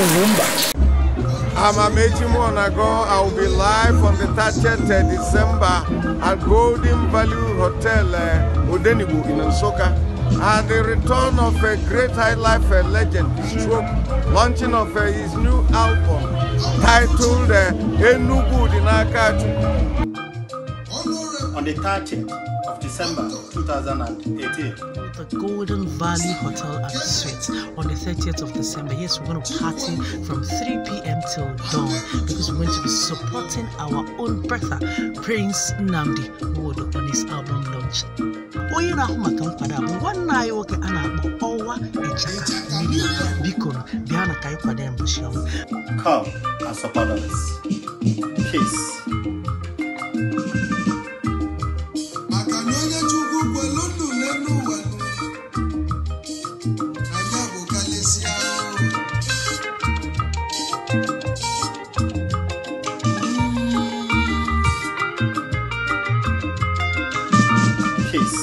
Ugwumba. I'm Amechi Monago. I will be live on the 30th December at Golden Value Hotel, Odenigbo in Nsukka. And the return of a great high life legend, Stroke, launching of his new album titled Enugu Dinaka Chukwu. On the 30th of December 2018, the Golden Valley Hotel and Suites on the 30th of December. Yes, we're going to party from 3 p.m. till dawn because we're going to be supporting our own brother, Prince Nnamdi Nwodo, on his album launch. Onye na-ahụ maka nkwado a bụ nwanne anyị nwoke a na-akpọ Ọwa Ịchaka Media. Biko nụ, bịa na ka anyị kwado ya mbọchị ọnwa. Come and support us. Peace. Maka na onye Chukwu kwelu ndụ n'elu ụwa nụ, na ya bụ kalịsịa o. Peace.